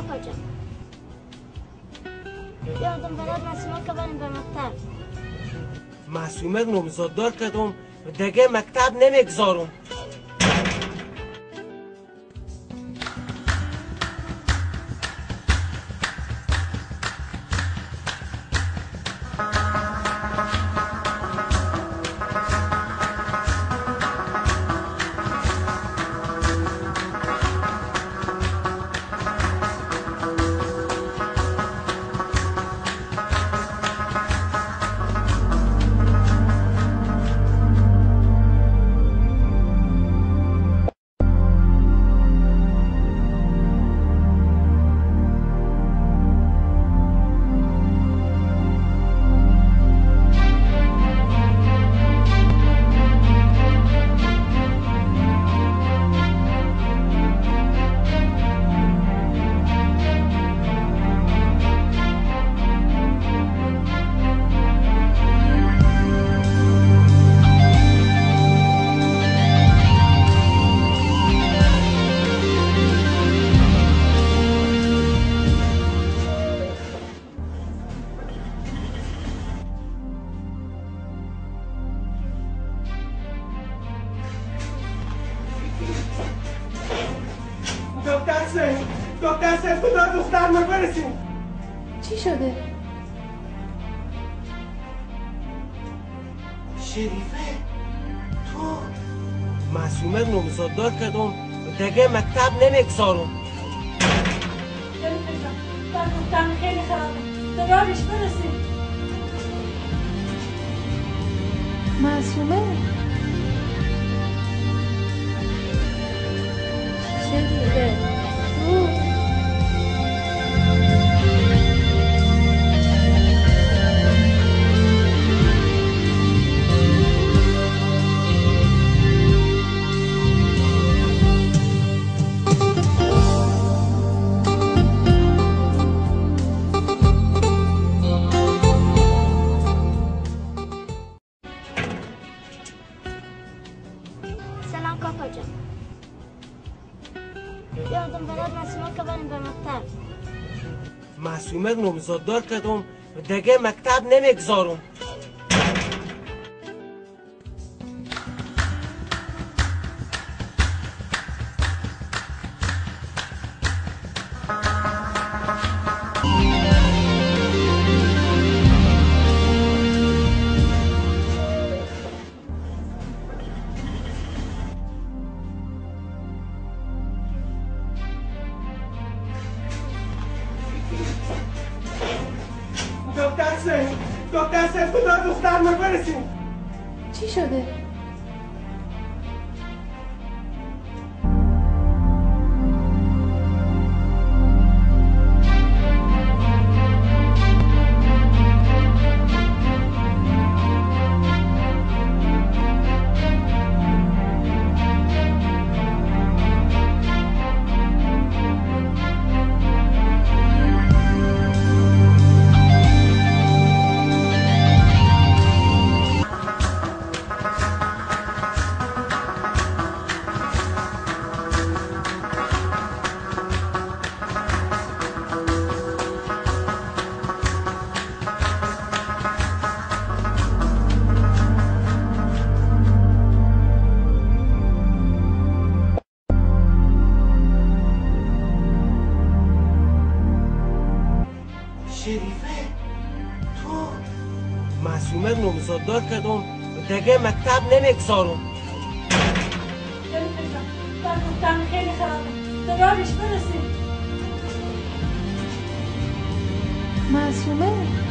کاکا جان. یادم برات معصومه که بریم به مکتب. معصومه نامزاددار کردم دیگه مکتب نمیگذارم. دکتر صاحب خدا دختر ما برسیم. چی شده؟ شریفه تو معصومه نامزاددار کردم دیگه مکتب نمیگذارم. شریفه جان دخترم خیلی خرابه، دادارش برسیم. معصومه شریفه تو. سلام کاکا جان. یادم برات معصومه که بریم به مکتب. معصومه نامزاددار کردم دیگه مکتب نمیگذارم. دکتر صاحب خدا دختر ما برسیم. چی شده؟ شریفه تو معصومه نامزاددار کردم دیگه مکتب نمیگذارم. شریفه جان دخترم خیلی خرابه، دادارش برسیم. معصومه.